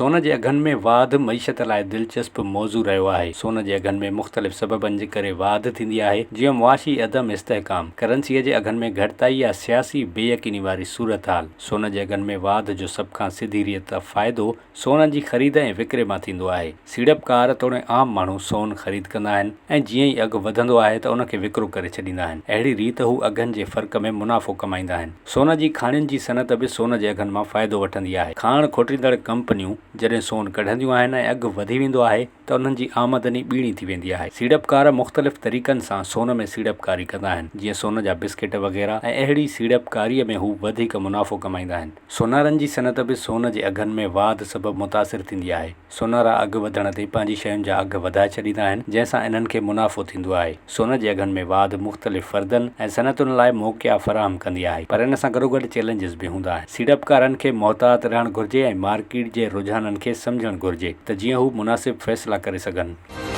سون جي اگهن ۾ واڌ معيشت لاء دلچسپ موضوع رهيو آهي. سون جي اگهن ۾ مختلف سببن جي ڪري واڌ ٿيندي آهي، جيئن معاشي عدم استحڪام، ڪرنسيء جي اگهن ۾ گهٽتائي يا سياسي بي يقيني واري صورتحال. سون جي اگهن ۾ واڌ جو سڀ کان سڌي ريت فائدو سون جي خريد ۽ وڪري مان ٿيندو آهي. سيڙپڪار توڙي عام ماڻهو سون خريد ڪندا آهن ۽ جيئن ئي اگهه وڌندو آهي ته ان کي وڪرو ڪري ڇڏيندا آهن. اهڙي ريت هو اگهن جي فرق ۾ منافعو ڪمائيندا آهن. سون جي کاڻين جي صنعت به سون جي اگهن مان فائدو وٺندي آهي. کاڻ کوٽيندڙ ڪمپنيون جڏهن سون ڪڍنديون آهن ۽ اگهه وڌي ويندو آهي ته انهن جي آمدني ٻيڻي ٿي ويندي آهي. سيڙپڪار مختلف طريقن سان سون ۾ سيڙپڪاري ڪندا آهن، جيئن سون جا بسڪيٽ وغيره ۽ اهڙي سيڙپڪاريء ۾ هو وڌيڪ منافعو ڪمائيندا آهن. سونارن جي صنعت به سون جي اگهن ۾ واڌ سبب متاثر ٿيندي آهي. سونارا اگهه وڌڻ تي پنهنجي شين جا اگهه وڌائي ڇڏيندا آهن، جنهن سان انهن کي منافعو ٿيندو آهي. سون جي اگهن ۾ واڌ مختلف فردن ۽ صنعتن لاء موقعا فراهم ڪندي آهي، پر ان سان گڏوگڏ چئلينجز به هوندا آهن. سيڙپڪارن کي محتاط رهڻ گهرجي ۽ مارڪيٽ جي رجحانن کي سمجهڻ گهرجي ته جيئن هو مناسب فيصلا ڪري سگهن.